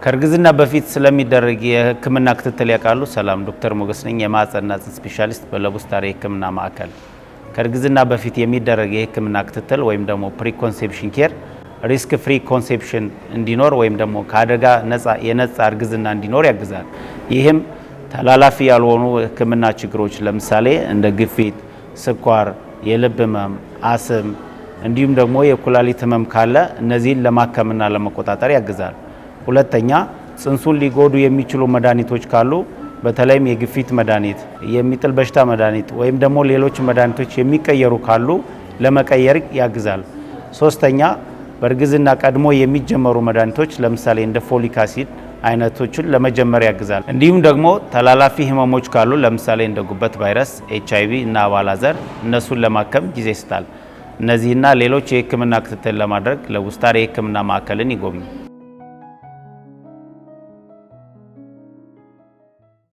ከእርግዝና በፊት ስለሚደረግ የሕክምና ክትትል ያውቃሉ? ሰላም፣ ዶክተር ሞገስ ነኝ፣ የማህጸንና ጽንስ ስፔሻሊስት በለቡስታር የሕክምና ማዕከል። ከእርግዝና በፊት የሚደረግ የሕክምና ክትትል ወይም ደግሞ preconception care risk free conception እንዲኖር ወይም ደግሞ ከአደጋ ነጻ የነጻ እርግዝና እንዲኖር ያግዛል። ይህም ተላላፊ ያልሆኑ ሕክምና ችግሮች ለምሳሌ እንደ ግፊት፣ ስኳር፣ የልብ ህመም፣ አስም እንዲሁም ደግሞ የኩላሊት ህመም ካለ እነዚህን ለማከምና ለመቆጣጠር ያግዛል። ሁለተኛ፣ ጽንሱን ሊጎዱ የሚችሉ መድኃኒቶች ካሉ፣ በተለይም የግፊት መድኃኒት፣ የሚጥል በሽታ መድኃኒት ወይም ደግሞ ሌሎች መድኃኒቶች የሚቀየሩ ካሉ ለመቀየር ያግዛል። ሶስተኛ፣ በእርግዝና ቀድሞ የሚጀመሩ መድኃኒቶች ለምሳሌ እንደ folic acid አይነቶችን ለመጀመር ያግዛል። እንዲሁም ደግሞ ተላላፊ ህመሞች ካሉ፣ ለምሳሌ እንደ ጉበት ቫይረስ፣ ኤችአይቪ እና አባላዘር፣ እነሱን ለማከም ጊዜ ይሰጣል። እነዚህና ሌሎች የህክምና ክትትል ለማድረግ ለቡስታር የህክምና ማዕከልን ይጎብኙ።